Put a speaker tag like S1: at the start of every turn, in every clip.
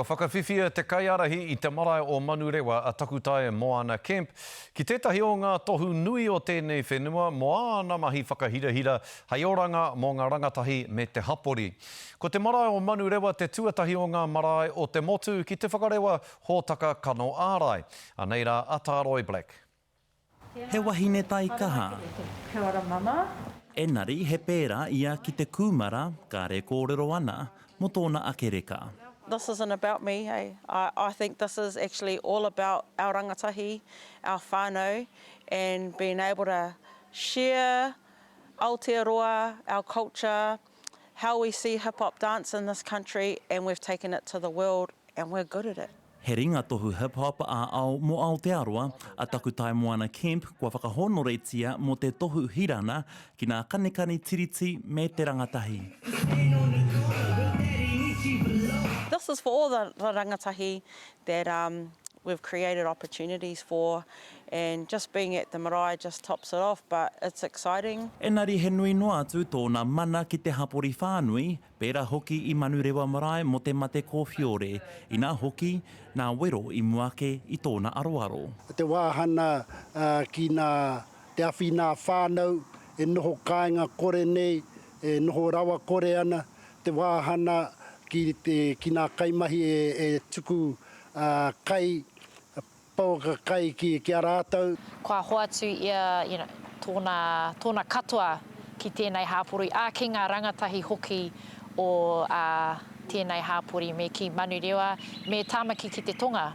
S1: Kua whakawhiwhia te kaiārahi i te marae o Manurewa a Takutai Moana Kemp ki tētahi o ngā tohu nui o tēnei whenua mō āna mahi whakahirahira hei oranga mō ngā rangatahi me te hapori. Ko te marae o Manurewa te tuatahi o ngā marae o te motu ki te whakarewa hōtaka kano ārai. Anei rā a Tāroi Black.
S2: He wahine taikaha.
S3: Kia ora mama.
S2: Enari he pērā ia ki te kūmara kāre kōrero ana mō tōna ake reka.
S3: This isn't about me, hey. I, I think this is actually all about our rangatahi, our whānau, and being able to share Aotearoa, our culture, how we see hip hop dance in this country, and we've taken it to the world and we're good at it.
S2: He ringatohu hip hop ā-ao mō Aotearoa a Takutaimoana Kemp kua whakahōnoretia mō te tohu hirana ki nā kanikani tiriti me te rangatahi.
S3: This is for all the rangatahi that we've created opportunities for and just being at the marae just tops it off but it's exciting.
S2: Engari he nui noa atu tōna mana ki te hapori whānui, Pērā hoki i Manurewa Marae mō te mate kōwhiore, inā hoki, nā wero i mua ake i tōna aroaro.
S4: Te wāhana ki nā te awhi nā whānau e noho kāinga kore nei, e noho rawa kore ana, te wāhana ki te ki nā kaimahi e tuku kai Pouaka kai ki ki a rātou.
S5: Kua hoatu ia, you know, tōna, tōna katoa ki tēnei hāpori, ā, ki ngā rangatahi hoki o, ā, tēnei hāpori me ki Manurewa, me Tāmaki ki te Tonga.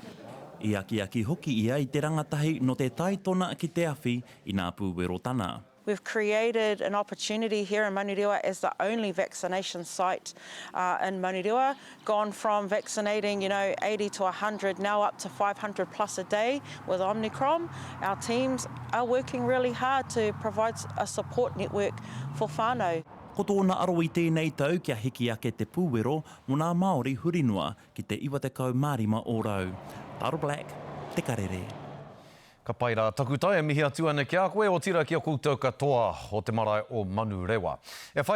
S2: I akiaki hoki ia i te rangatahi no te taitona ki te awhi inā pūwerotana.
S3: We've created an opportunity here in Manurewa as the only vaccination site in Manurewa, gone from vaccinating, you know, 80 to 100, now up to 500 plus a day with Omnicrom. Our teams are working really hard to provide a support network for whānau.
S2: Ko tōna aro i tēnei tau kia hiki ake te pūwero mō nā Māori huri noa ki te 95 ōrau. Taro Black, Te Karere.
S1: Ka pai rā taku tae e mihi atu ana ki a koe, otirā ki a koutou katoa o te marae o Manurewa. E whai.